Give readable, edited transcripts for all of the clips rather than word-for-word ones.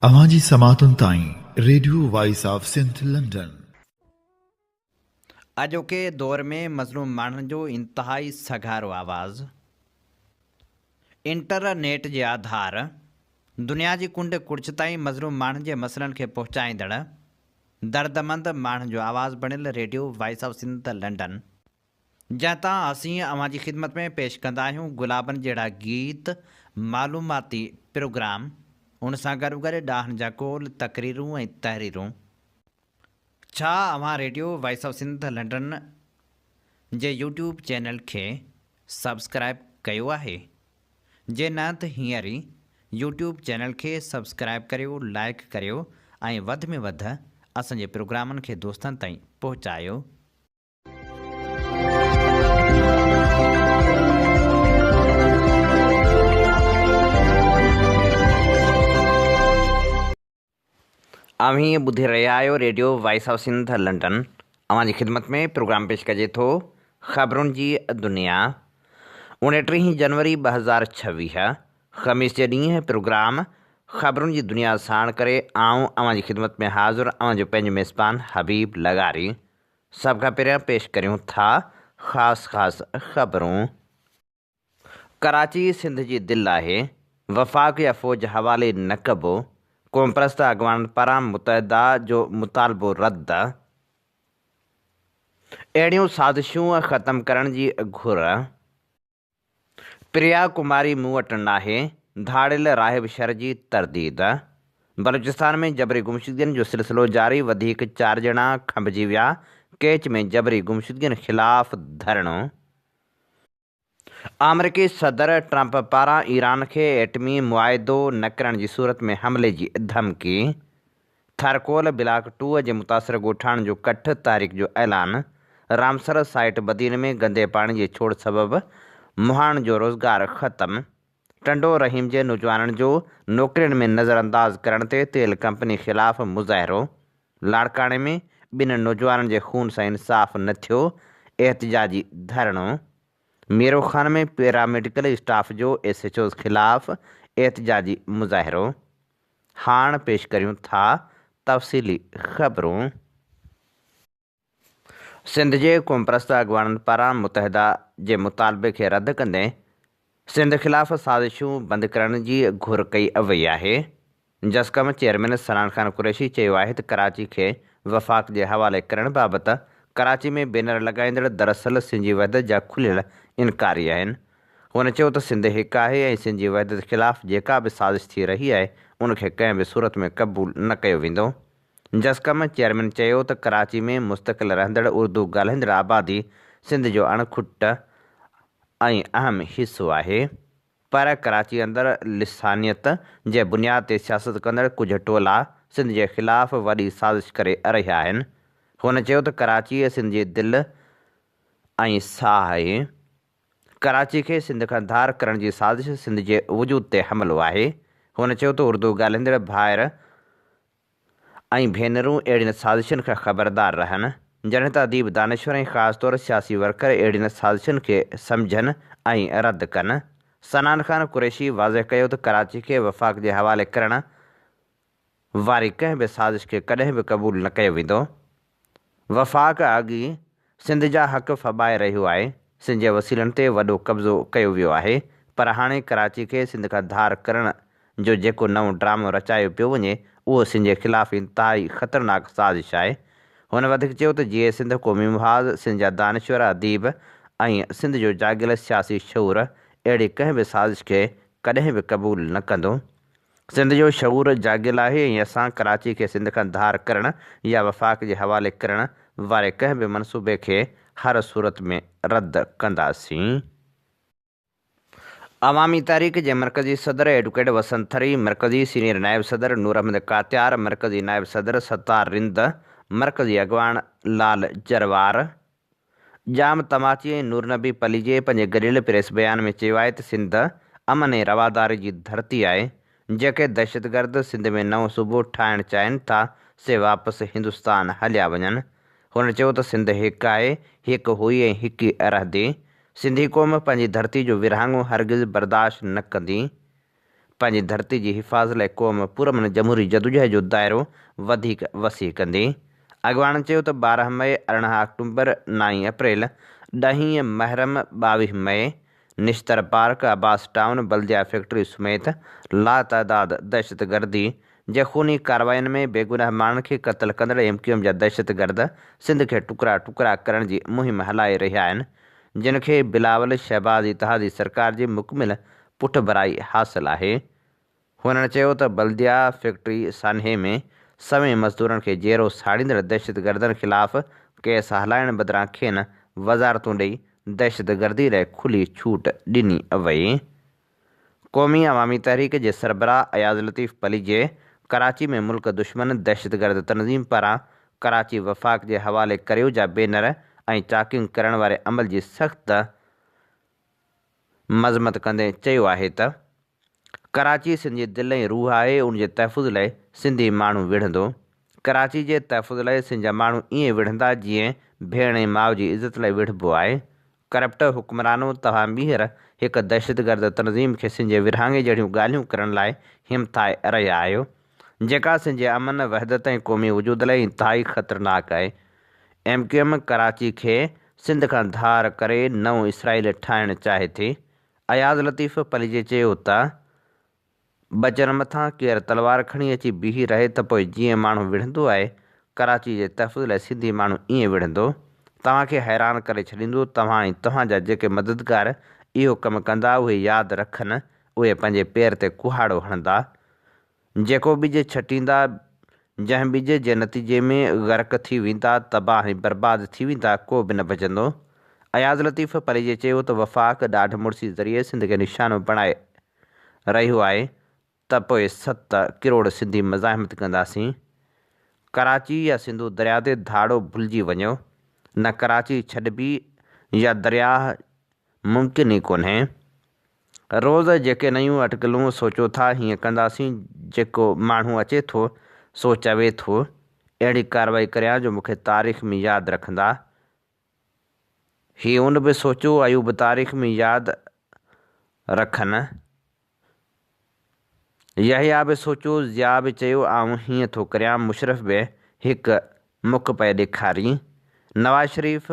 اوهان جي سماعتن تائين radio voice of Sindh London. اڄوڪي دور ۾ مظلوم ماڻهن جو انتهائي سگهارو آواز انٽر نيٽ جي آڌار دنيا جي ڪنڊ ڪڙڇ تائين مظلوم ماڻهن جي مسئلن کي پهچائيندڙ دردمند ماڻهن جو آواز بڻيل radio voice of Sindh London جنهن تان اسين اوهان جي خدمت ۾ پيش ڪندا آهيون گلابن جهڙا گيت، معلوماتي پروگرام، ان سان گڏوگڏ ڏاهن جا قول، تقريرون ۽ تحريرون. ڇا اوهان radio voice of Sindh London جي يوٽيوب چينل کي سبسڪرائيب ڪيو آهي؟ جي نه ته هينئر ئي يوٽيوب چينل کي سبسڪرائيب ڪريو، لائيڪ ڪريو ۽ وڌ ۾ وڌ اسان جي پروگرامن کي دوستن تائين پهچايو. اوهين ٻڌي رهيا آهيو radio voice of Sindh London اوهان جي خدمت ۾ پروگرام پيش ڪجي ٿو خبرن جي دنيا 29 جنوري 2026 خميس جي ڏينهن پروگرام خبرن جي دنيا ساڻ ڪري آئون اوهان جي خدمت ۾ حاضر اوهان جو پنهنجو ميزبان حبيب لغاري سڀ کان پهريان پيش ڪريون ٿا خاص خاص خبرون. ڪراچي سنڌ جي دل آهي، وفاق يا فوج حوالي نه ڪبو، قومپرست اڳواڻن پاران متحده جو مطالبو رد، اهڙيون سازشون ختم ڪرڻ جي گهر. پريا ڪماري مون وٽ ناهي، ڌاڙيل راهب شر جي ترديد. بلوچستان ۾ جبري گمشدگين جو سلسلو جاري، وڌيڪ چار ڄڻا کنڀجي ويا، ڪيچ ۾ جبري گمشدگين خلاف ڌرڻو. آمريڪي صدر ٽرمپ پاران ايران کي ايٽمي معاهدو نه ڪرڻ جي صورت ۾ حملي جي ڌمڪي. ٿرڪول بلاڪ ٽو جي متاثر ڳوٺاڻن جو ڪٺ تحريڪ جو اعلان، رامسر سائيٽ بدين ۾ گندي پاڻي جي ڇوڙ سبب مهاڻن جو روزگار ختم، ٽنڊو رحيم جي نوجوانن جو نوڪرين ۾ نظرانداز ڪرڻ تي تيل ڪمپني خلاف مظاهرو، لاڙڪاڻي ۾ ٻن نوجوانن جي خون سان انصاف نه ٿيو، احتجاجي ڌرڻو، ميرو خان ۾ پيراميڊيڪل اسٽاف جو ايس ايڇ اوز خلاف احتجاجي مظاهرو. هاڻ پيش ڪريون ٿا تفصيلي خبرون. سنڌ جي قومپرست اڳواڻن پاران متحده جي مطالبي کي رد ڪندي سنڌ خلاف سازشون بند ڪرڻ جي گهر ڪئي وئي آهي. جسقم چيئرمين سنان خان قريشي چيو آهي ته ڪراچي کي وفاق جي حوالي ڪرڻ بابت ڪراچي ۾ بينر لڳائيندڙ دراصل سنڌ جي وحدت جا کليل انڪاري آهن. هن چيو ته سنڌ هڪ آهي ۽ سنڌ جي وحدت خلاف جيڪا به سازش ٿي رهي آهي ان کي ڪنهن به صورت ۾ قبول نه ڪيو ويندو. جسقم چيئرمين چيو ته ڪراچي ۾ مستقل رهندڙ اردو ڳالهائيندڙ آبادي سنڌ جو اڻ کٽ ۽ اهم حصو آهي پر ڪراچي اندر لسانيت جي بنياد تي سياست ڪندڙ ڪجهه ٽولا سنڌ جي خلاف وڏي سازش ڪري رهيا آهن. هن چيو ته ڪراچي سنڌ جي دل ۽ ساهه آهي. ڪراچي کي سنڌ کان ڌار ڪرڻ جي سازش سنڌ جي وجود تي حملو آهي. هن چيو ته اردو ڳالهائيندڙ ڀائر ۽ ڀينرون اهڙين سازشن کان خبردار رهن. جڏهن ته اديب دانشور ۽ خاص طور سياسي ورڪر اهڙين سازشن کي سمجهن ۽ رد ڪن. صنعان خان قريشي واضح ڪيو ته ڪراچي کي وفاق جي حوالي ڪرڻ واري ڪنهن به سازش کي ڪڏهن به قبول نه ڪيو ويندو. وفاق اڳ ئي سنڌ جا حق ڦٻائي رهيو آهي، سنڌ جي وسيلن تي وڏو قبضو ڪيو ويو آهي پر هاڻي ڪراچي کي سنڌ کان ڌار ڪرڻ جو جيڪو نئون ڊرامو رچايو پيو وڃي اهو سنڌ جي خلاف انتهائي خطرناڪ سازش آهي. هن وڌيڪ چيو ته جيئي سنڌ قومي محاذ، سنڌ جا دانشور، اديب ۽ سنڌ جو جاڳيل سياسي شعور اهڙي ڪنهن به سازش کي ڪڏهن به قبول نه ڪندو. سنڌ جو شعور جاڳيل آهي ۽ اسان ڪراچي کي سنڌ کان ڌار ڪرڻ يا وفاق جي حوالي ڪرڻ واري ڪنهن به منصوبي کي هر صورت ۾ رد ڪنداسين. عوامي تحريڪ جي مرڪزي صدر ايڊوڪيٽ وسنت ٿري، مرڪزي سينيئر نائب صدر نور احمد ڪاتيار، مرڪزي نائب صدر ستار رند، مرڪزي اڳواڻ لال جروار، ڄام تماچي ۽ نور نبي پليجي پنهنجي گڏيل پريس بيان ۾ چيو آهي ته سنڌ امن ۽ رواداري جي ڌرتي آهي، جيڪي دهشتگرد سنڌ ۾ نئون صوبو ٺاهڻ چاهين ٿا سي واپس هندستان هليا وڃن. هن چيو ته سنڌ هڪ آهي، هڪ هئي ۽ هڪ ئي رهندي. سنڌي قوم پنهنجي ڌرتي جو ورهاڱو هرگز برداشت نه ڪندي. پنهنجي ڌرتي جي حفاظت لاء قوم پرامن جمهوري جدوجهد جو دائرو وڌيڪ وسيع ڪندي. اڳواڻن چيو ته 12 مئي، 18 آڪٽومبر، نائين اپريل، ڏهين محرم، 22 مئي، Nishtar park, Abbas town, Baldia factory سميت لاتعداد دهشتگردي جي خوني ڪاررواين ۾ بيگناهه ماڻهن کي قتل ڪندڙ ايم ڪيو ايم جا دهشتگرد سنڌ کي ٽڪرا ٽڪرا ڪرڻ جي مهم هلائي رهيا آهن جن کي بلاول شهباز اتحادي سرڪار جي مڪمل پٺڀرائي حاصل آهي. هنن چيو ته بلديا فيڪٽري سانحي ۾ سوين مزدورن کي جيئرو ساڙيندڙ دهشتگردن خلاف ڪيس هلائڻ بدران کين وزارتون ڏئي دهشتگردي لاء کلي ڇوٽ ڏني وئي. قومي عوامي تحريڪ جي سربراهه اياز لطيف پليجي ڪراچي ۾ ملڪ دشمن دهشتگرد تنظيم پاران ڪراچي وفاق جي حوالي ڪريو جا بينر ۽ چاڪنگ ڪرڻ واري عمل جي سخت مذمت ڪندي چيو آهي ته ڪراچي سنڌ جي دل ۽ روح آهي ان جي تحفظ لاء سنڌي ماڻهو وڙهندو. ڪراچي جي تحفظ لاء سنڌ جا ماڻهو ائين وڙهندا جيئن ڀيڻ ۽ ماء جي عزت لاء وڙهبو آهي. ڪرپٽ حڪمرانو توهان ٻيهر هڪ دهشتگرد تنظيم کي سنڌ جي ورهاڱي جهڙيون ڳالهيون ڪرڻ لاء همٿائي رهيا آهيو جيڪا سنڌ جي امن، وحدت ۽ قومي وجود لاء انتهائي خطرناڪ آهي. ايم ڪيو ايم ڪراچي کي سنڌ کان ڌار ڪري نئون اسرائيل ٺاهڻ چاهي ٿي. اياز لطيف پليجي چيو ته ٻچن مٿان ڪير تلوار کڻي اچي بيهي رهي ته پوء جيئن ماڻهو وڙهندو آهي، ڪراچي جي تحفظ لاء سنڌي ماڻهو ائين وڙهندو. توهان کي حيران ڪري ڇڏيندو، توهان ۽ توهان جا جيڪي مددگار اهو ڪم ڪندا اهي ياد رکن اهي پنهنجي پير تي ڪهاڙو هڻندا. جيڪو ٻج ڇٽيندا، جنهن ٻج جي نتيجي ۾ غرق ٿي ويندا، تباهه ۽ برباد ٿي ويندا، ڪو به نه بچندو. اياز لطيف پليجي چيو ته وفاق ڏاڍ مڙسي ذريعي سنڌ کي نشانو بڻائي رهيو آهي ته پوء ست ڪروڙ سنڌي مزاحمت ڪنداسين. ڪراچي يا سنڌو درياء تي ڌاڙو ڀلجي وڃو، نه ڪراچي ڇڏبي يا درياهه ممڪن ئي ڪونهي. روز جيڪي نيون اٽڪلون سوچو ٿا هيئن ڪنداسين جيڪو ماڻهو اچي ٿو سو چوي ٿو اهڙي ڪارروائي ڪريان جو مونکي تاريخ ۾ ياد رکندا. هي ان به سوچيو ايوب تاريخ ۾ ياد رکن. يحيٰ به سوچيو ضياء به چيو آئون هيئن ٿو ڪريان مشرف به هڪ مک پئي ڏيکاري. نواز شريف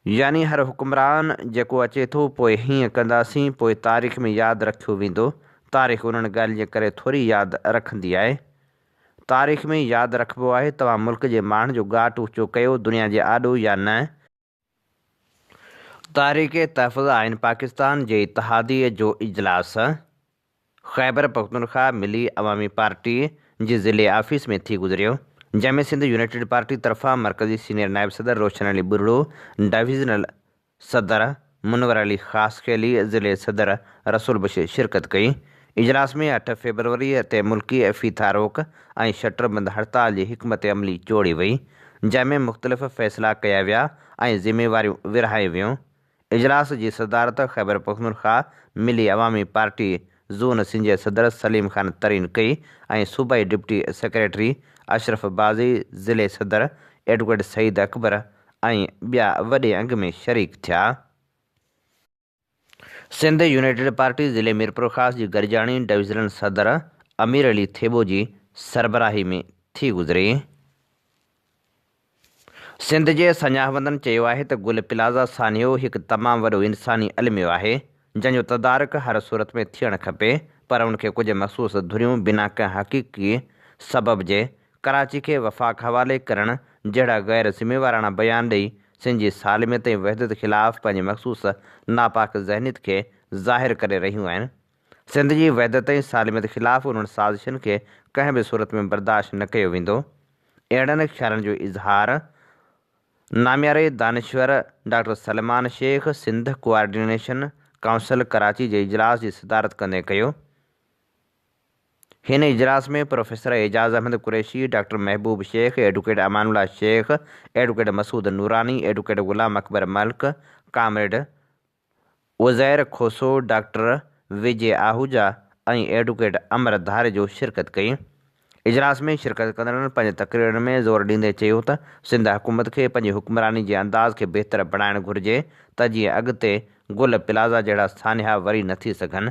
يعني هر حڪمران جيڪو اچي ٿو پوء هيئن ڪنداسين پوء تاريخ ۾ ياد رکيو ويندو، تاريخ انهن ڳالهين جي ڪري ٿوري ياد رکندي آهي. تاريخ ۾ ياد رکبو آهي توهان ملڪ جي ماڻهن جو ڳاٽ اوچو ڪيو دنيا جي آڏو يا نه. تحريڪ تحفظ آئين پاڪستان جي اتحادي جو اجلاس. خيبر پختونخوا ملي عوامي پارٽي جي ضلعي آفيس ۾ ٿي گذريو، جنهن ۾ سنڌ يونائيٽيڊ پارٽي طرفان مرڪزي سينيئر نائب صدر روشن علي ٻرڙو، ڊويزنل صدر منور علي خاصخيلي، ضلعي صدر رسول بخش شرڪت ڪئي. اجلاس ۾ اٺ فيبروري تي ملڪي ڦيٿا روڪ ۽ شٽر بند هڙتال جي حڪمت عملي جوڙي وئي، جنهن ۾ مختلف فيصلا ڪيا ويا ۽ ذميواريون ورهايون ويون. اجلاس جي صدارت خيبرپختونخوا ملي عوامي پارٽي زون سنڌ جي صدر سليم خان ترين ڪئي ۽ صوبائي ڊپٽي سيڪريٽري اشرف بازئي، ضلعي صدر ايڊووڪيٽ سعيد اڪبر ۽ ٻيا وڏي انگ ۾ شريڪ ٿيا. سنڌ يونائيٽيڊ پارٽي ضلعي ميرپورخاص جي گڏجاڻي ڊويزنل صدر امير علي ٿيٻو جي سربراهي ۾ ٿي گذري. سنڌ جي سڃاهوندن چيو آهي ته گل پلازا سانحو هڪ تمام وڏو انساني الميو آهي، جنهن جو تدارڪ هر صورت ۾ ٿيڻ کپي، پر ان کي ڪجهه مخصوص ڌريون بنا ڪنهن حقيقي سبب جي ڪراچي کي وفاق حوالي ڪرڻ جهڙا غير ذميواراڻا بيان ڏئي سنڌ جي سالميت ۽ وحدت خلاف پنهنجي مخصوص ناپاڪ ذهنيت کي ظاهر ڪري رهيون آهن. سنڌ جي وحدت ۽ سالميت خلاف انهن سازشن کي ڪنهن به صورت ۾ برداشت نه ڪيو ويندو. اهڙن خيالن جو اظهار نامياري دانشور doctor Salman Shaikh Sindh coordination council Karachi جي اجلاس جي صدارت ڪندي ڪيو. هن اجلاس ۾ professor Ijaz Ahmed Qureshi, doctor Mehboob Shaikh, advocate Amanullah Shaikh, advocate Masood Noorani, advocate Ghulam Akbar Malik, comrade Uzair Khoso, doctor Vijay Ahuja ۽ advocate Amar Dharejo شرڪت ڪئي. اجلاس ۾ شرڪت ڪندڙن پنهنجي تقريرن ۾ زور ڏيندي چيو ته سنڌ حڪومت کي پنهنجي حڪمراني جي انداز کي بهتر بڻائڻ گهرجي ته جيئن اڳتي گل پلازا جهڙا سانحا وري نه ٿي سگهن.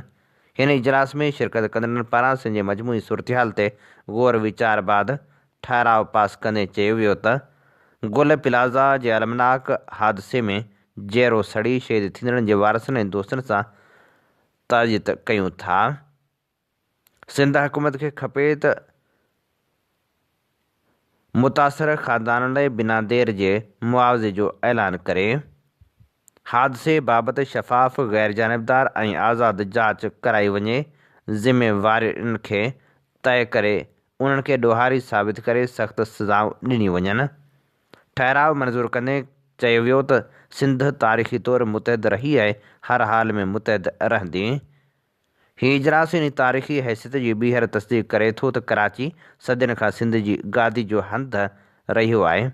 هن اجلاس ۾ شرڪت ڪندڙن پاران سنڌ جي مجموعي صورتحال تي غور ويچار بعد ٺهراء پاس ڪندي چيو ويو ته گل پلازا جي المناڪ حادثي ۾ جيئرو سڙي شهيد ٿيندڙن جي وارثن ۽ دوستن سان تعزيت ڪيون ٿا. سنڌ حڪومت کي کپي ته متاثر خاندانن لاء بنا دير جي معاوضي جو اعلان ڪري، حادثي بابت شفاف، غيرجانبدار ۽ آزاد جاچ ڪرائي وڃي، ذميوارين کي طئي ڪري انهن کي ڏوهاري ثابت ڪري سخت سزائون ڏنيون وڃن. ٺهراء منظور ڪندي چيو ويو ته سنڌ تاريخي طور متحد رهي آهي، هر حال ۾ متحد رهندي. هي اجلاس ان تاريخي حيثيت جي ٻيهر تصديق ڪري ٿو ته ڪراچي صدين کان سنڌ جي گادي جو هنڌ رهيو آهي.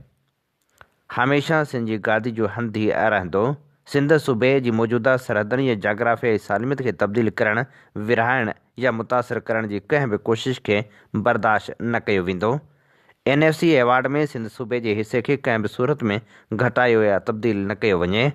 هميشه سنڌ جي گادي جو هنڌ ئي رهندو. سنڌ صوبي جي موجوده سرحدن يا جاگرافيائي سالميت کي تبديل ڪرڻ، ورهائڻ يا متاثر ڪرڻ جي ڪنهن به ڪوشش کي برداشت نه ڪيو ويندو. N F C award ۾ Sindh صوبي جي حصي کي ڪنهن به صورت ۾ گهٽايو يا تبديل نه ڪيو وڃي.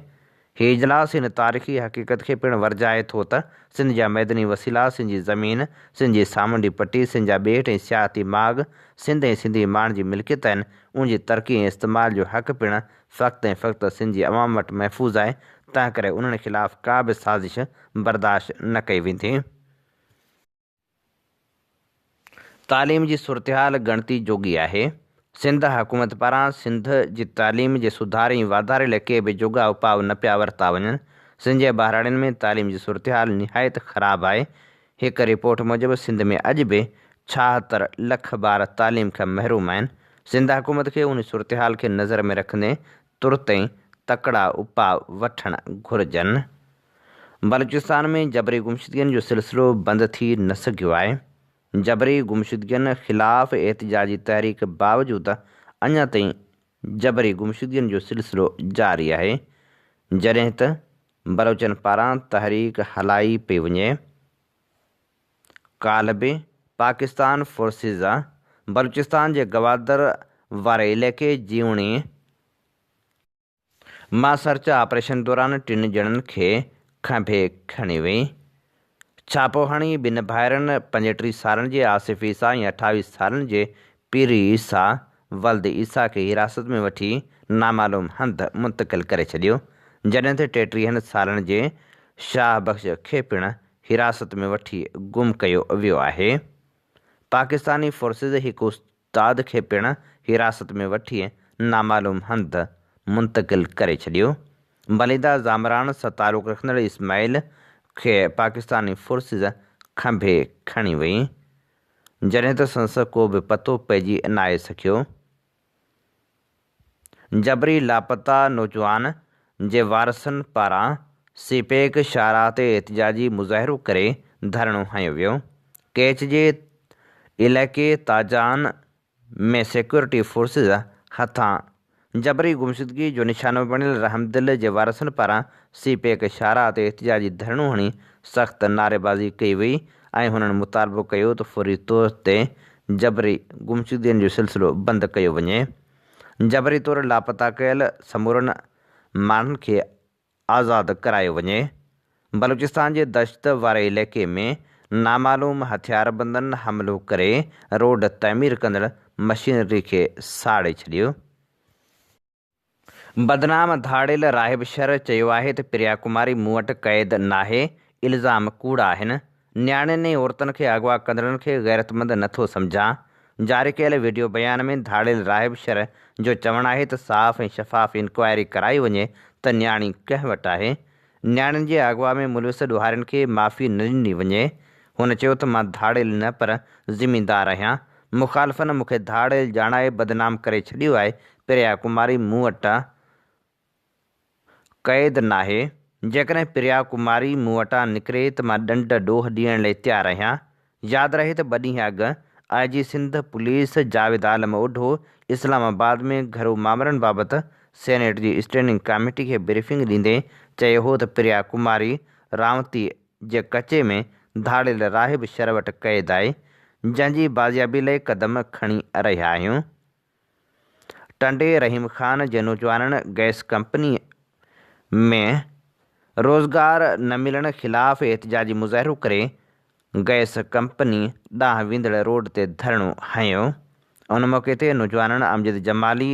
هي اجلاس ان تاريخي حقيقت کي پڻ ورجائي ٿو ته سنڌ جا معدني وسيلا، سنڌ جي زمين، سنڌ جي سامونڊي پٽي، سنڌ جا ٻيٽ ۽ سياحتي ماڳ سنڌ ۽ سنڌي ماڻهن جي ملڪيت آهن، ان جي ترقي ۽ استعمال جو حق پڻ فقط ۽ فقط سنڌ جي عوام وٽ محفوظ آهي، تنهنڪري انهن خلاف ڪا به سازش برداشت نه ڪئي ويندي. تعليم جي صورتحال ڳڻتي جوڳي آهي. سنڌ حڪومت پاران سنڌ جي تعليم جي سڌاري ۽ واڌاري لاء ڪي به جوڳا اپاء نه پيا ورتا وڃن. سنڌ جي ٻهراڙين ۾ تعليم جي صورتحال نهايت خراب آهي. هڪ رپورٽ موجب سنڌ ۾ اڄ به 76 لک ٻار تعليم کان محروم آهن. سنڌ حڪومت کي ان صورتحال کي نظر ۾ رکندي ترت ۽ تڪڙا اپاء وٺڻ گهرجن. بلوچستان ۾ جبري گمشدگين جو سلسلو بند ٿي نه سگهيو آهي، جبري گمشدگين خلاف احتجاجي تحريڪ باوجود اڃا تائين جبري گمشدگين جو سلسلو جاري آهي، جڏهن ته بلوچن پاران تحريڪ هلائي پئي وڃي. ڪالهه به پاڪستان فورسز بلوچستان جي گوادر واري علائقي جيوڻي، مان سرچ آپريشن دوران ٽن ڄڻن کي کنڀي کڻي وئي. ڇاپو هڻي ٻن ڀائرن 35 سالن جي آصف عيسيٰ ۽ 28 سالن جي پيري عيسيٰ ولد عيسيٰ کي حراست ۾ وٺي نامعلوم هنڌ منتقل ڪري ڇڏيو، جڏهن ته 33 سالن جي شاهه بخش کي پڻ حراست ۾ وٺي گم ڪيو ويو آهي. پاڪستاني فورسز هڪ استاد کي پڻ حراست ۾ وٺي نامعلوم هنڌ منتقل ڪري ڇڏيو. بليده زامران سان تعلق رکندڙ اسماعيل کي پاڪستاني فورسز کنڀي کڻي وئي، جڏهن ته سندس ڪو به پتو پئجي ناهي سگهيو. جبري لاپتا نوجوان جي وارثن پاران سي پيڪ شاهراهه تي احتجاجي مظاهرو ڪري ڌرڻو هنيو ويو. ڪيچ جي علائقي تاجان ۾ سيڪيورٽي فورسز هٿان جبري گمشدگي جو نشانو بڻيل رحمدل جي وارثن پاران سي پيڪ شاهراهه تي احتجاجي ڌرڻو هڻي سخت نعريبازي ڪئي وئي ۽ هنن مطالبو ڪيو ته فوري طور تي جبري گمشدگين جو سلسلو بند ڪيو وڃي. جبري طور لاپتا ڪيل سمورن ماڻهن کي آزاد ڪرايو وڃي. بلوچستان جي دشت واري علائقي ۾ نامعلوم هٿياربندن حملو ڪري روڊ تعمير ڪندڙ مشينري کي ساڙي ڇڏيو. بدنام ڌاڙيل راهب شر چيو آهي ته پريا ڪماري مون وٽ قيد ناهي، الزام ڪوڙا آهن، نياڻين ۽ عورتن کي اغوا ڪندڙن کي غيرتمند نٿو سمجهان. جاري ڪيل وڊيو بيان ۾ ڌاڙيل راهب شر جو چوڻ آهي ته صاف ۽ شفاف انڪوائري ڪرائي وڃي ته نياڻي ڪنهن وٽ آهي، نياڻين جي اغوا ۾ ملوث ڏوهارين کي معافي نه ڏني وڃي. هن چيو ته مان ڌاڙيل نه پر زميندار آهيان، مخالفن مون کي ڌاڙيل ڄاڻائي بدنام ڪري ڇڏيو آهي، پريا ڪماري مون وٽ قيد ناهي، جيڪڏهن پريا ڪماري مون وٽان نڪري ته مان ڏنڊ ڏوهه ڏيڻ لئي تيار آهيان. ياد رهي ته ٻه ڏينهن اڳ I G Sindh police Javed Alam Odho Islamabad ۾ گهرو مامرن بابت سينيٽ جي اسٽينڊنگ ڪاميٽي کي بريفنگ ڏيندي چيو هو ته پريا ڪماري رانوتي جي ڪچي ۾ ڌاڙيل راهب شھر وٽ قيد آهي، جنھن جي بازيابي لئي قدم کڻي رهيا آهيون. ٽنڊي رحيم خان جي نوجوانن گئس ڪمپني ۾ روزگار نه ملڻ خلاف احتجاجي مظاهرو ڪري گئس ڪمپني ڏانهن ويندڙ روڊ تي ڌرڻو هنيو. ان موقعي تي نوجوانن امجد جمالي،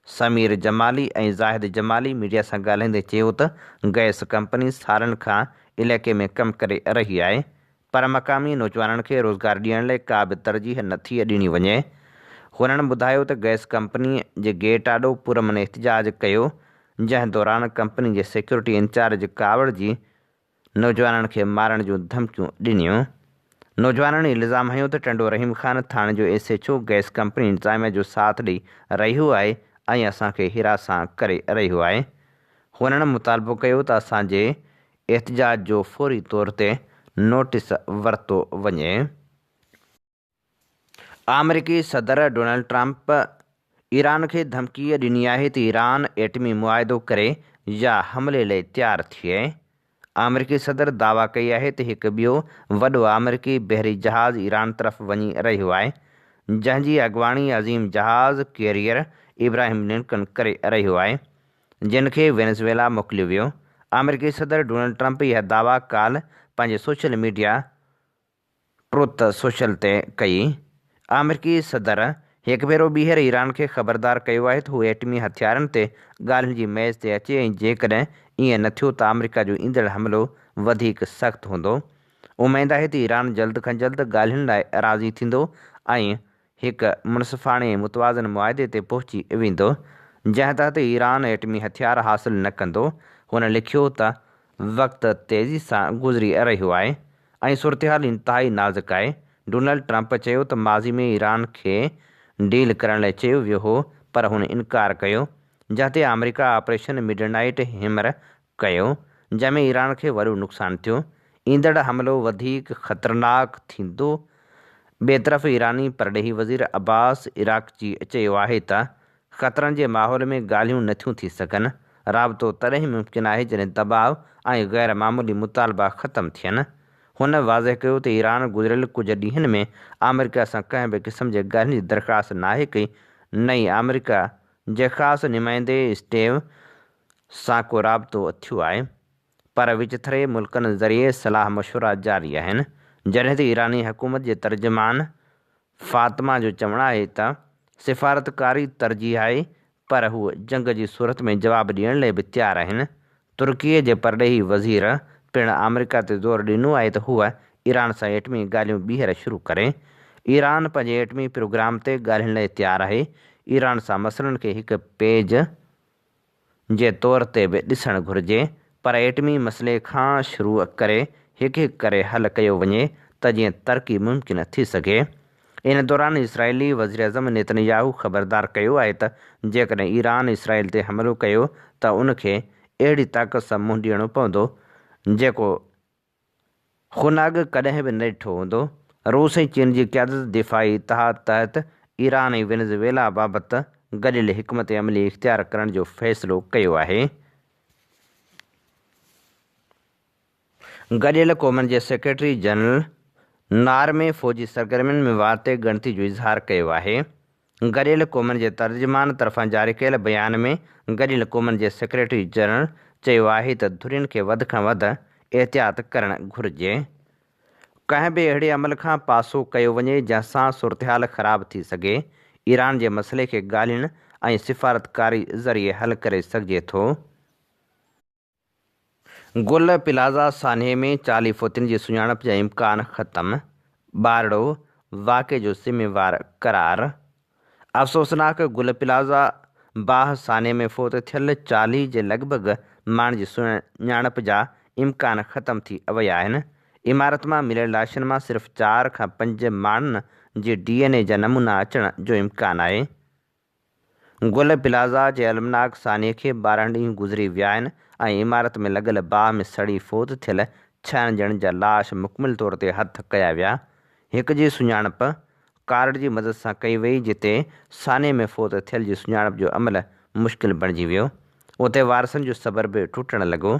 سمير جمالي ۽ زاهد جمالي ميڊيا سان ڳالهائيندي چيو ته گئس ڪمپني سالن کان علائقي ۾ ڪم ڪري رهي آهي پر مقامي نوجوانن کي روزگار ڏيڻ لاء ڪا به ترجيح نٿي ڏني وڃي. هنن ٻڌايو ته گئس ڪمپني جي گيٽ آڏو پرامن احتجاج ڪيو جنهن دوران ڪمپني جي سيڪيورٽي انچارج ڪاوڙجي نوجوانن کي مارڻ جون ڌمڪيون ڏنيون. نوجوانن الزام هنيو ته ٽنڊو رحيم خان ٿاڻي جو S H O gas company انتظاميا جو ساٿ ڏئي رهيو آهي ۽ اسان کي هراسان ڪري رهيو آهي. هنن مطالبو ڪيو ته اسان جي احتجاج جو فوري طور تي نوٽيس ورتو وڃي. آمريڪي صدر ڊونلڊ ٽرمپ ايران کي ڌمڪي ڏني آهي ته ايران ايٽمي معاهدو ڪري يا حملي لئي تيار ٿئي. آمريڪي صدر دعويٰ ڪئي آهي ته هڪ ٻيو وڏو آمريڪي بحري جهاز ايران طرف وڃي رهيو آهي، جنهن جي اڳواڻي عظيم جهاز ڪيريئر ابراهيم لنڪن ڪري رهيو آهي، جن کي وينزويلا موڪليو ويو. آمريڪي صدر ڊونلڊ ٽرمپ اها دعويٰ ڪالهه پنهنجي سوشل ميڊيا ٽروٿ سوشل تي ڪئي. آمريڪي صدر هڪ ڀيرو ٻيهر ايران کي خبردار ڪيو آهي ته هو ايٽمي هٿيارن تي ڳالهين جي ميز تي اچي ۽ جيڪڏهن ائين نه ٿيو ته آمريڪا جو ايندڙ حملو وڌيڪ سخت هوندو. اميد آهي ته ايران جلد کان جلد ڳالهين لاء راضي ٿيندو ۽ هڪ منصفاڻي ۽ متوازن معاهدي تي پهچي ويندو، جنهن تحت ايران ايٽمي هٿيار حاصل نه ڪندو. هن لکيو ته وقت تيزي سان گذري رهيو آهي ۽ صورتحال انتهائي نازڪ آهي. ڊونلڊ ٽرمپ چيو ته ماضي ۾ ايران کي ڊيل ڪرڻ لاء چيو ويو هو پر هن انڪار ڪيو، جنهن تي آمريڪا آپريشن مڊنائيٽ هيمر ڪيو، جنهن ۾ ايران کي وڏو نقصان ٿيو. ايندڙ حملو وڌيڪ خطرناڪ ٿيندو. ٻئي طرف ايراني پرڏيهي وزير عباس عراقچي چيو آهي ته خطرن جي ماحول ۾ ڳالهيون نٿيون ٿي سگهن، رابطو تڏهن ئي ممڪن آهي جڏهن دٻاء ۽ غير معمولي مطالبا ختم ٿين. هن واضح ڪيو ته ايران گذريل ڪجهه ڏينهن ۾ آمريڪا سان ڪنهن به قسم جي ڳالهين جي درخواست ناهي ڪئي نه ئي آمريڪا جي خاص نمائندي اسٽيو سان ڪو رابطو ٿيو آهي پر وچٿري ملڪن ذريعي صلاح مشورا جاري آهن. جڏهن ته ايراني حڪومت جي ترجمان فاطمه جو چوڻ آهي ته سفارتڪاري ترجيح آهي پر هو جنگ جي صورت ۾ جواب ڏيڻ لاء به تيار آهن. ترڪي جي پرڏيهي وزير پڻ آمريڪا تي زور ڏنو آهي ته هوء ايران سان ايٽمي ڳالهيون ٻيهر شروع ڪري. ايران پنهنجي ايٽمي پروگرام تي ڳالهين لاء تيار آهي. ايران سان مسئلن کي هڪ پيج جي طور تي به ڏسڻ گهرجي پر ايٽمي مسئلي کان شروع ڪري هڪ هڪ ڪري حل ڪيو وڃي ته جيئن ترقي ممڪن ٿي سگهي. ان دوران اسرائيلي وزيراعظم نيتن ياهو خبردار ڪيو آهي ته جيڪڏهن ايران اسرائيل تي حملو ڪيو ته ان کي اهڙي طاقت سان منهن ڏيڻو پوندو جيڪو هن اڳ ڪڏهن به نه ڏٺو هوندو. روس ۽ چين جي قيادت دفاعي اتحاد تحت ايران ۽ وينزويلا بابت گڏيل حڪمت عملي اختيار ڪرڻ جو فيصلو ڪيو آهي. گڏيل قومن جي سيڪريٽري جنرل نار ۾ فوجي سرگرمين ۾ واڌ تي ڳڻتي جو اظهار ڪيو آهي. گڏيل قومن جي ترجمان طرفان جاري ڪيل بيان ۾ گڏيل قومن جي سيڪريٽري جنرل چيو آهي ته ڌرين کي وڌ کان وڌ احتياط ڪرڻ گهرجي، ڪنهن به اهڙي عمل کان پاسو ڪيو وڃي جنهن سان صورتحال خراب ٿي سگهي، ايران جي مسئلي کي ڳالهين ۽ سفارتڪاري ذريعي حل ڪري سگهجي ٿو. گل پلازا سانحي ۾ 40 فوتين جي سڃاڻپ جا امڪان ختم، ٻارڙو واقعي جو ذميوار قرار. افسوسناڪ گل پلازا باهه سانحي ۾ فوت ٿيل 40 جي لڳ ڀڳ ماڻهن جي سڃاڻپ جا امڪان ختم ٿي ويا آهن. عمارت مان مليل لاشن مان صرف چار کان پنج ماڻهن جي ڊي اين اي جا نمونا اچڻ جو امڪان آهي. گل پلازا جي المناڪ سانحي کي 12 ڏينهن گذري ويا آهن ۽ عمارت ۾ لڳل باهه ۾ سڙي فوت ٿيل ڇهن ڄڻن جا لاش مڪمل طور تي هٿ ڪيا ويا. هڪ جي سڃاڻپ ڪارڊ جي مدد سان ڪئي وئي جتي سانحي ۾ فوت ٿيل جي سڃاڻپ جو عمل مشڪل بڻجي ويو. اتي وارثن جو صبر به ٽٽڻ لڳو.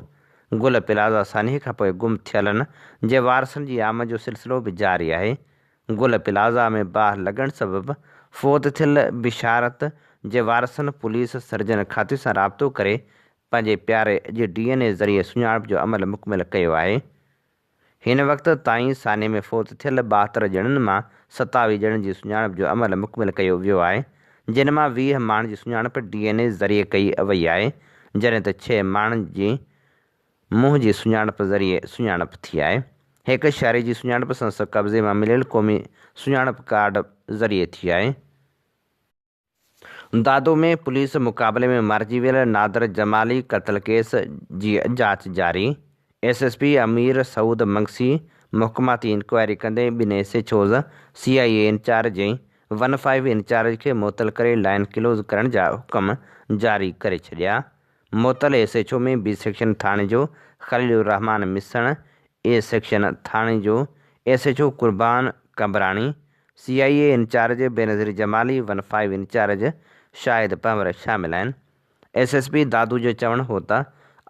گل پلازا سانحي کانپوء گم ٿيلن جي وارثن جي آمد جو سلسلو به جاري آهي. گل پلازا ۾ باهه لڳڻ سبب فوت ٿيل بشارت جي وارثن پوليس سرجن کاتي سان رابطو ڪري پنهنجي پياري جي ڊي اين اي ذريعي سڃاڻپ جو عمل مڪمل ڪيو آهي. هن وقت تائين سانحي ۾ فوت ٿيل 72 ڄڻن مان 27 ڄڻن جي سڃاڻپ جو عمل مڪمل ڪيو ويو آهي، جن مان 20 ماڻهن جي سڃاڻپ ڊي اين اي ذريعي ڪئي وئي آهي، جڏهن ته ڇهه ماڻهن جي منهن جي سڃاڻپ ذريعي سڃاڻپ ٿي آهي. هڪ شهري جي سڃاڻپ سندس قبضي مان مليل قومي سڃاڻپ ڪارڊ ذريعي ٿي آهي. دادو ۾ پوليس مقابلي ۾ مارجي ويل نادر جمالي قتل ڪيس جي جاچ جاري، S S P Amir Saud Mangsi محڪماتي انڪوائري ڪندي ٻن S H Os, C I A incharge ۽ one five incharge کي معطل ڪري لائين ڪلوز ڪرڻ جا حڪم جاري ڪري ڇڏيا. معطل S H O ۾ B section ٿاڻي جو خليل الرحمان مسڻ، اي سيڪشن ٿاڻي جو S H O Qurban Qambrani, C I A incharge Benazir Jamali, one five incharge Shahid Panhwar شامل آهن. ايس ايس پي دادو جو چوڻ هو ته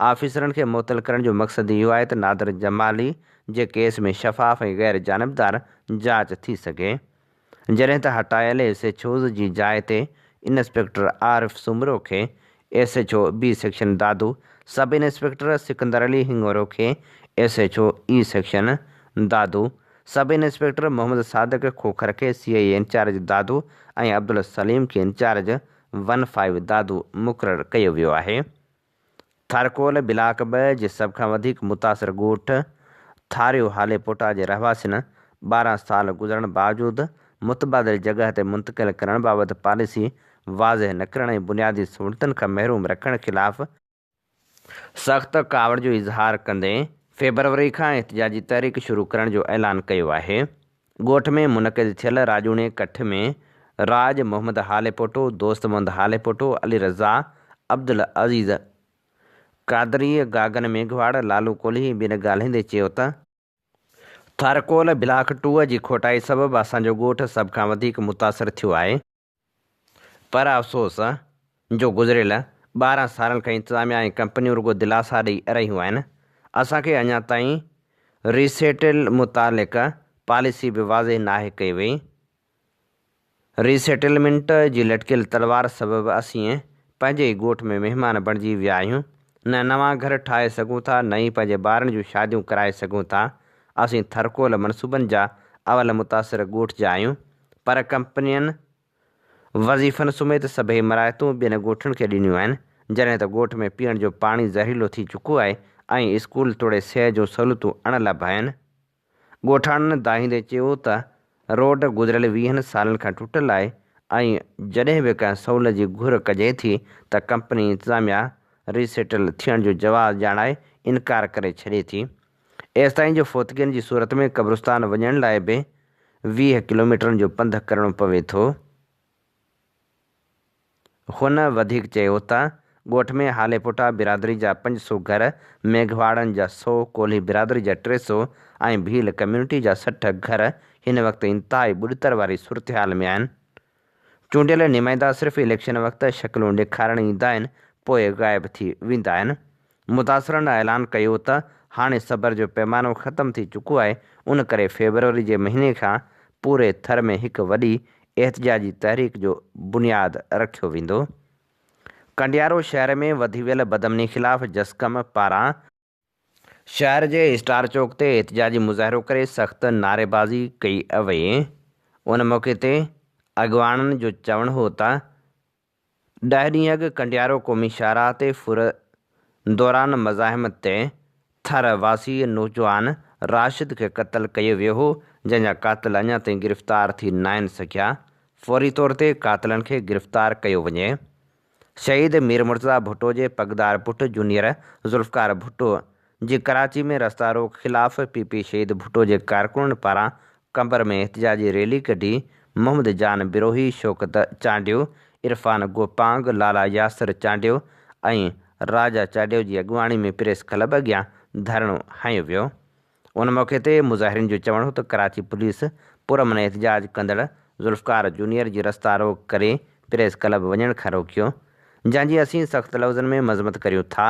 آفيسرن کي معطل ڪرڻ جو مقصد اهو آهي ته نادر جمالي جي ڪيس ۾ شفاف ۽ غير جانبدار جاچ ٿي سگهي. جڏهن ته هٽايل ايس ايڇ اوز جي جاء تي انسپيڪٽر عارف سومرو کي S H O B section Dadu, sub inspector Sikandar Ali Hingoro کي S H O A section Dadu, sub inspector Muhammad Sadiq Khokhar کي سي آء اي انچارج دادو ۽ عبدالسليم کي انچارج ون فائيو دادو مقرر ڪيو ويو آهي. ٿارڪول بلاڪ ٻه جي سڀ کان وڌيڪ متاثر ڳوٺ ٿاريو هاليپوٽا جي رهواسين 12 سال گذرڻ باوجود متبادل جڳهه تي منتقل ڪرڻ بابت پاليسي واضح نه ڪرڻ ۽ بنيادي سهولتن کان محروم رکڻ خلاف سخت ڪاوڙ جو اظهار ڪندي فيبروري کان احتجاجي تحريڪ شروع ڪرڻ جو اعلان ڪيو آهي. ڳوٺ ۾ منعقد ٿيل راڄوڻي ڪٺ ۾ راڄ محمد هاليپوٽو، دوست محمد هاليپوٽو، علي رضا، عبدالعزيز قادري، گاگن ميگهواڙ، لالو ڪولهي ۽ ٻين ڳالهائيندي چيو ته، ٿرڪول بلاڪ ٽو جي کوٽائي سبب اسان جو ڳوٺ سڀ کان وڌيڪ متاثر ٿيو آهي. پر افسوس جو گذريل 12 سالن کان انتظاميا ۽ ڪمپنيون رڳو دلاسا ڏئي رهيون آهن، اسان کي اڃا تائين ريسيٽل متعلق پاليسي به واضح ناهي ڪئي وئي، ريسيٽلمينٽ جي لٽڪيل تلوار سبب اسين پنهنجي ئي ڳوٺ ۾ مهمان بڻجي ويا آهيون، نه نوان گهر ٺاهي سگهون ٿا نه ئي پنهنجي ٻارن جون شاديون ڪرائي سگهون ٿا، اسين ٿرڪول منصوبن جا اول متاثر ڳوٺ جا آهيون. پر ڪمپنين وظيفن سميت سڀئي مراعتون ٻين ڳوٺن کي ڏنيون آهن، جڏهن ته ڳوٺ ۾ پيئڻ جو پاڻي زهريلو ٿي چڪو آهي ۽ اسڪول توڙي صحت جون سهولتون اڻ لڀ آهن. ڳوٺاڻن دانهيندي چيو ته روڊ گذريل ويهن سالن کان ٽٽل آهي ۽ جڏهن به ڪنهن سهولت جي گهر ڪجي ٿي ته ڪمپني انتظاميا ريسيٽل ٿيڻ جو جواز ڄاڻائي انڪار ڪري ڇڏي ٿي. ايستائين جو فوتگين جي صورت ۾ قبرستان وڃڻ لاء به 20 ڪلوميٽرن جو پنڌ ڪرڻو پوي ٿو. هن وڌيڪ چيو ته ڳوٺ ۾ هاليپوٽا برادري جا 500 گهر، ميگهواڙن جا سؤ، ڪولهي برادري جا 300 ۽ ڀيل ڪميونٽي جا 60 گهر هن وقت انتهائي ٻڏتر واري صورتحال ۾ آهن. چونڊيل نمائندا صرف اليڪشن وقت شڪلون ڏيکارڻ ايندا آهن پوء غائب ٿي ويندا آهن. متاثرن اعلان ڪيو ته هاڻي صبر جو پيمانو ختم ٿي چڪو آهي ان ڪري فيبروري جي مهيني کان پوري ٿر ۾ هڪ وڏي احتجاجي تحريڪ جو بنياد رکيو ويندو. ڪنڊيارو شهر ۾ وڌي ويل بدامني خلاف جسقم پاران شهر جي اسٽار چوڪ تي احتجاجي مظاهرو ڪري سخت نعريبازي ڪئي وئي. ان موقعي تي اڳواڻن جو چوڻ هو ته ڏهه ڏينهن اڳ ڪنڊيارو قومي شاهراهه تي ڦر دوران مزاحمت تي ٿر واسي نوجوان راشد کي قتل ڪيو ويو هو، جنهن جا قاتل اڃا تائين گرفتار ٿي ناهن سگهيا، فوري طور تي قاتلن کي گرفتار ڪيو وڃي. شهيد مير مرتضيٰ ڀٽو جي پڳدار پٽ جونيئر ذوالفقار ڀٽو جي ڪراچي ۾ رستا روڪ خلاف پي پي شهيد ڀٽو جي ڪارڪنن پاران قمبر ۾ احتجاجي ريلي ڪڍي محمد جان بروهي، شوڪت چانڊيو، عرفان گوپانگ، لالا ياسر چانڊيو ۽ راجا چانڊيو جي اڳواڻي ۾ پريس ڪلب اڳيان ڌرڻو هنيو ويو. ان موقعي تي مظاهرين جو چوڻ هو ته ڪراچي پوليس پرامن احتجاج ڪندڙ ذوالفقار جونيئر جي رستا روڪ ڪري پريس ڪلب وڃڻ کان روڪيو، جنهن جي اسين سخت لفظن ۾ مذمت ڪريون ٿا،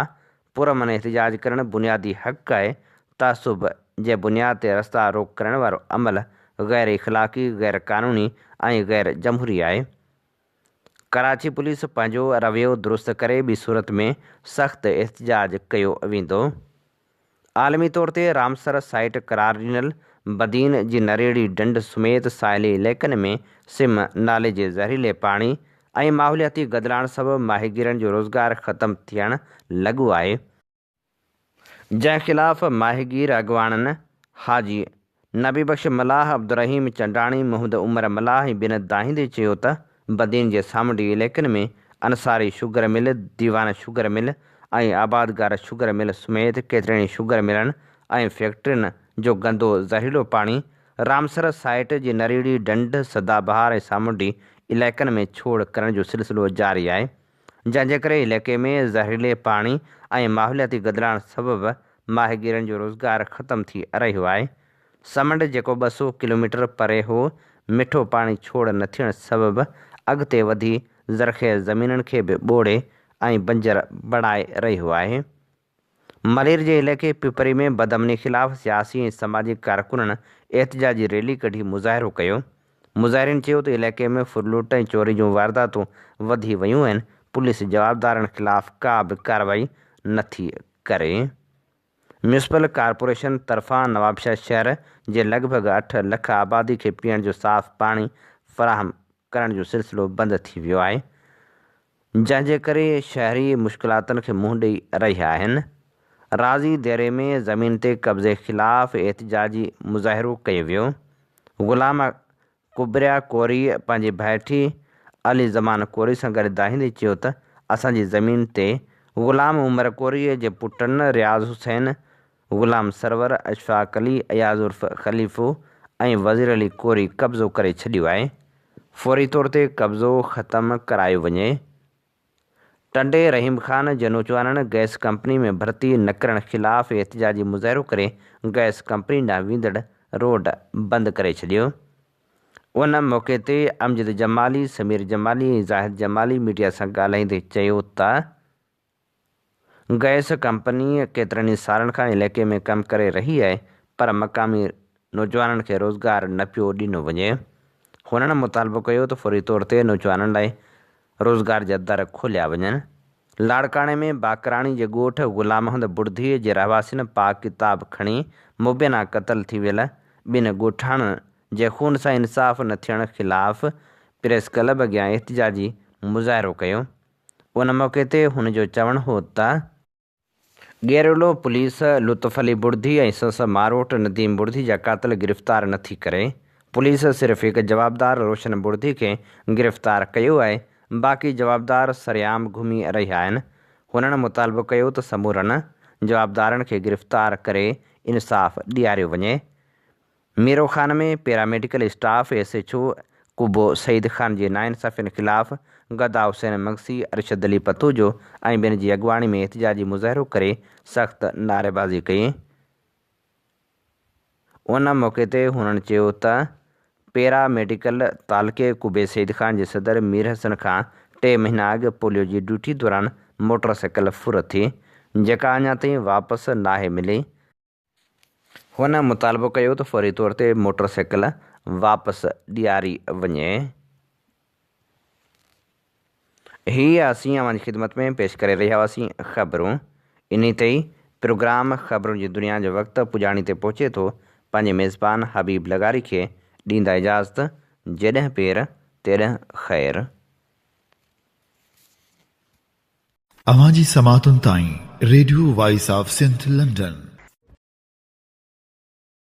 پرامن احتجاج ڪرڻ بنيادي حق آهي، تعصب جي بنياد تي رستا روڪ ڪرڻ وارو عمل غير اخلاقي، غير قانوني ۽ غير جمهوري آهي. ڪراچي پوليس پنهنجو رويو درست ڪري ٻي صورت ۾ سخت احتجاج ڪيو ويندو. عالمي طور تي رامسر سائيٽ قرار ڏنل بدين جي نريڙي ڍنڍ سميت ساحلي علائقن ۾ سم نالي جي زهريلي پاڻي ۽ ماحولياتي گدلاڻ سبب ماهيگيرن جو روزگار ختم ٿيڻ لڳو آهي، جنهن خلاف ماهيگير اڳواڻن حاجي نبي بخش ملاح، عبدالرحيم چنڊاڻي، محمد عمر ملاح ۽ ٻين دانهيندي چيو ته بدين جي سامونڊي علائقن ۾ Ansari sugar mill, Dewan sugar mill ۽ Abadgar sugar mill سميت ڪيترين ئي شگر ملن ۽ فيڪٽرين جو گندو زهريلو پاڻي رامسر سائيٽ جي نريڙي ڍنڍ، سدا بهار ۽ سامونڊي علائقن ۾ ڇوڙ ڪرڻ جو سلسلو جاري آهي جنهن جي ڪري علائقي ۾ زهريلي پاڻي ۽ ماحولياتي گدلاڻ سبب ماهيگيرن جو روزگار ختم ٿي رهيو آهي. سمنڊ جيڪو 200 ڪلوميٽر پري هو، مٺو پاڻي ڇوڙ نه ٿيڻ سبب اڳتي وڌي زرخيز زمينن کي به ٻوڙي ۽ بنجر بڻائي رهيو آهي. ملير جي علائقي پپري ۾ بدامني خلاف سياسي ۽ سماجي ڪارڪنن احتجاجي ريلي ڪڍي مظاهرو ڪيو. مظاهرين چيو ته علائقي ۾ ڦرلوٽ ۽ چوري جون وارداتون وڌي ويون آهن، پوليس جوابدارن خلاف ڪا به ڪارروائي نٿي ڪري. ميونسپل ڪارپوريشن طرفان نوابشاهه شهر جي لڳ ڀڳ اٺ لک آبادي کي پيئڻ جو صاف پاڻي فراهم ڪرڻ جو سلسلو بند ٿي ويو آهي، جنهن جي ڪري شهري مشڪلاتن کي منهن ڏئي رهيا آهن. راضي ديري ۾ زمين تي قبضي خلاف احتجاجي مظاهرو ڪيو ويو. غلام ڪبريا ڪوريء پنهنجي ڀائٽي علي زمان ڪوري سان گڏ دانهيندي چيو ته اسان جي زمين تي غلام عمر ڪوريء جي پٽن رياض حسين، غلام سرور، اشفاق علي، اياز عرف خليفو ۽ وزير علي ڪوري قبضو ڪري ڇڏيو آهي، فوري طور تي قبضو ختم ڪرايو وڃي. ٽنڊي رحيم خان جي نوجوانن گئس ڪمپني ۾ ڀرتي نه ڪرڻ خلاف احتجاجي مظاهرو ڪري گئس ڪمپني ڏانهن ويندڙ روڊ بند ڪري ڇڏيو. ان موقعي تي امجد جمالي، سمير جمالي ۽ زاهد جمالي ميڊيا سان ڳالهائيندي چيو ته گئس ڪمپني ڪيترن ئي سالن کان علائقي ۾ ڪم ڪري رهي آهي پر مقامي نوجوانن کي روزگار نه پيو ڏنو وڃي. هنن مطالبو ڪيو ته فوري طور تي نوجوانن لاء روزگار جا در کوليا وڃن. لاڙڪاڻي ۾ باقراڻي جي ڳوٺ غلام محمد بڙڌي جي رهواسين پاڪ ڪتاب کڻي مبينا قتل ٿي ويل ٻن ڳوٺاڻن جي خون سان انصاف نه ٿيڻ خلاف پريس ڪلب اڳيان احتجاجي مظاهرو ڪيو. ان موقعي تي هن جو چوڻ هو ته. ڳيرولو پوليس لطف علي بڙڌي ۽ سس ماروٽ نديم بڙڌي جا قاتل گرفتار نه ٿي ڪري، پوليس صرف هڪ جوابدار روشن بڙڌي کي گرفتار ڪيو آهي، باقي جوابدار سرعام گهمي رهيا آهن، هنن مطالبو ڪيو ته سمورن جوابدارن کي گرفتار ڪري انصاف ڏياريو وڃي. Miro Khan ۾ paramedical staff S H O Qubo Saeed Khan جي ناانصافين خلاف گدا حسين مگسي، ارشد علي پتوجو ۽ ٻين جي اڳواڻي ۾ احتجاجي مظاهرو ڪري سخت نعريبازي ڪئي. ان موقعي تي هنن چيو ته پيرا ميڊيڪل تعلقي قبي سعيد خان جي صدر مير حسن کان ٽي مهينا اڳ پوليو جي ڊيوٽي دوران موٽر سائيڪل ڦر ٿي جيڪا اڃا تائين واپس ناهي ملي. هن مطالبو ڪيو ته فوري طور تي موٽر سائيڪل واپس ڏياري وڃي. هي اسين اوهان جي خدمت ۾ پيش ڪري رهيا هئاسين خبرون. انهي تي ئي پروگرام خبرن جي دنيا جو وقت پڄاڻي تي پهچي ٿو. پنهنجي ميزبان حبيب لغاري کي ڏيندا اجازت جيڏهن پير تيڏهن خير. اوهان جي سماعتن تائين radio voice of Sindh London.